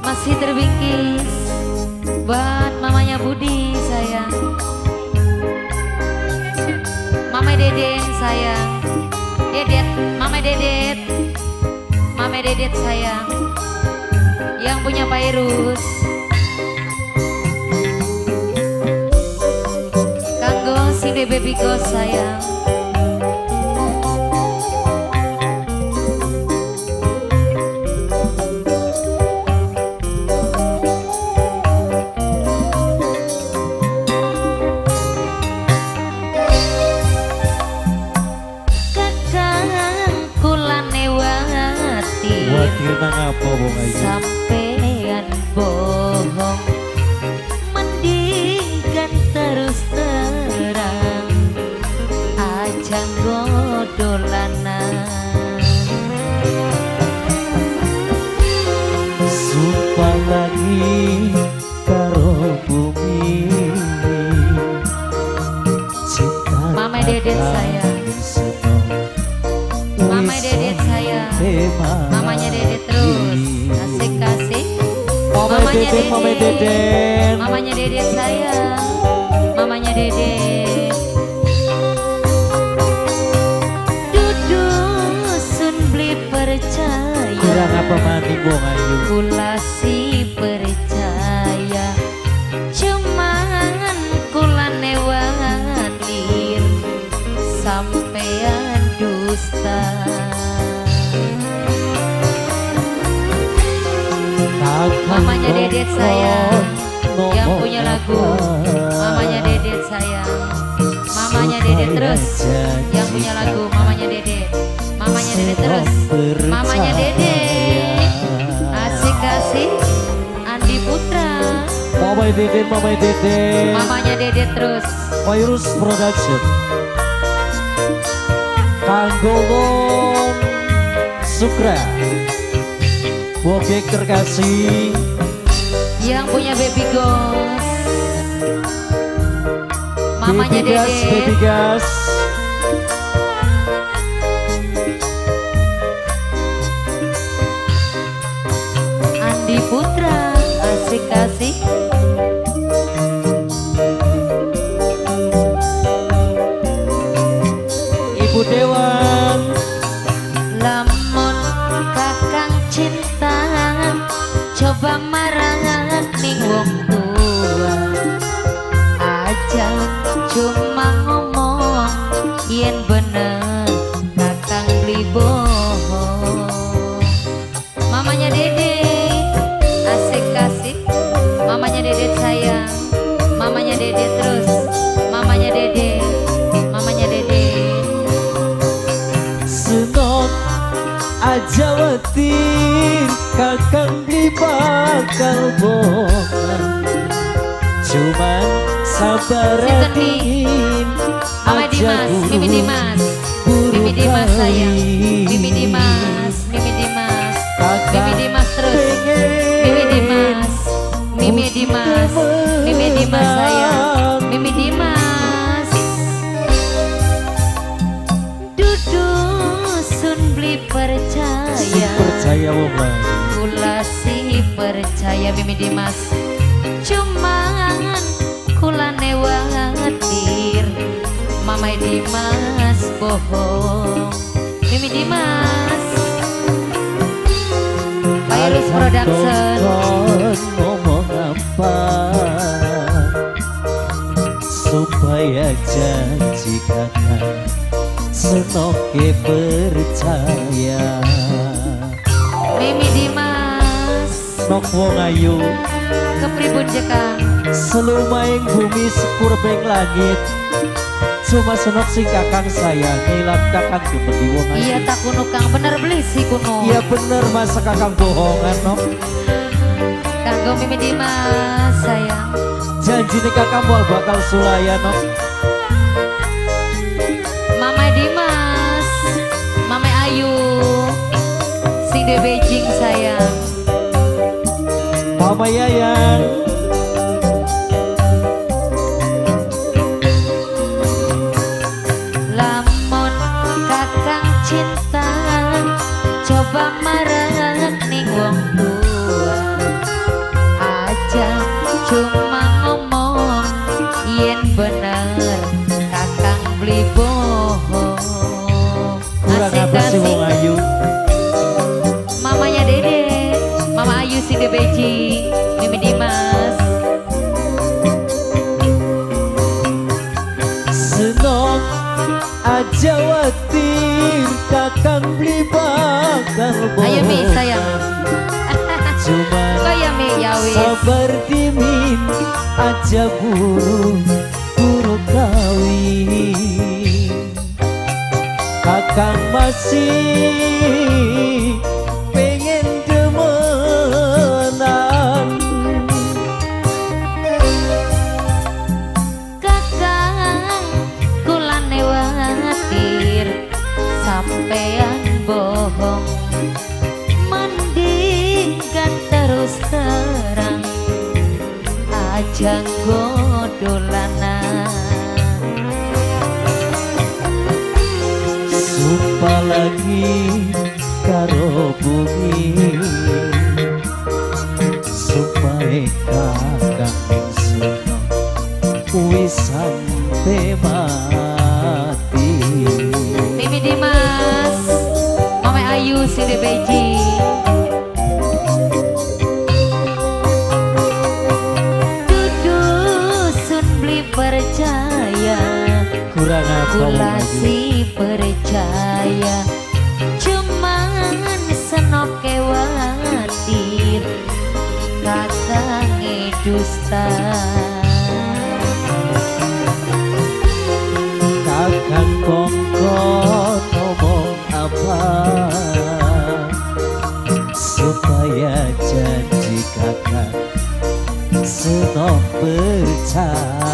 Masih terbingkis buat mamanya Budi sayang, Mama Deden sayang, Dedet, Mama Dedet, Mama Dedet sayang, yang punya Pairus. Kanggo sing de baby ghost sayang. Sampean bohong, mendingkan terus terang, aja godolanan. Sumpah lagi karo bumi, cinta Mama Dedet sayang, Mama Dedet sayang, mamanya Dedet terus, asik kasih. Mamanya Dedet, Mama Dedet, mamanya Dedet sayang, mamanya Dedet. Dudu sun beli percaya, kurang apa maning wong ayu, kula si percaya, cuman kula newatir sampean dusta. Mamanya Dedet sayang, yang punya lagu mamanya Dedet sayang, mamanya Dedet terus, yang punya lagu mamanya Dedet, mamanya Dedet terus, mamanya Dedet. Asik asik Andi Putra, Mama Dedet, Mama Dedet, mamanya Dedet terus. Virus Production, kanggo wong Sukra, Bokek terkasih, yang punya baby ghost, mamanya baby gas, Dedet, baby gas. Andi Putra, asik asik. Ibu Dewan, lamun kakang cinta, coba marang ning wong tua, aja cuma ngomong yen bener kakang beli bohong. Mamanya Dede, asik asik, mamanya Dede sayang, mamanya Dede terus, mamanya Dede, mamanya Dede. Senok aja wetir, kakang beli bakal bohong, cuman sabar dingin. Mama Dimas, Mimi Dimas, Mimi Dimas sayang, Mimi Dimas, Mimi Dimas, Mimi Dimas terus, Mimi Dimas, Mimi Dimas, Mimi Dimas sayang, Mimi Dimas. Dudu sun beli percaya, percaya wong lain, kula si percaya Mimi Dimas, cuman kula newatir Mama Dimas bohong. Mimi Dimas, Virus Production. Ngomong apa supaya janji kakak senoke percaya. Mimi Dimas, nok wong ayu kepribun jekang, selumaing bumi sekurbeng langit, cuma senok sing kakang sayangi lan kakang gemedi wong ayu. Iya tak kuno kang, bener beli si kuno. Iya bener, masa kakang bohongan nok. Kanggo Mimi Dimas sayang, janji nih kakang moal bakal sulaya nok. Mama Dimas, Mama Ayu, sing de Beijing sayang, Mama Yayang, lamun kakang cinta, coba marang ning wong tua, sing beji, Mimi Dimas. Senok aja watir kakang beli bakal bohong. Ayo Mi sayang. Cuma kaya Mi ya wis. Sabar dimin aja buru buru kawin. Kakang masih pengen demenan. Kakang kulane watir sampean bohong. Mendingkan terus terang aja godolanan. Sumpah lagi karo bumi, sumpah kakang seneng wis sampe mati. Mimi Dimas, Mama Ayu sing beji. Dudu sun beli percaya, kurang apa kula si percaya. Cuman senoke watir kakange dusta. Kakang kongkon ngomong apa supaya janji kakang senok percaya.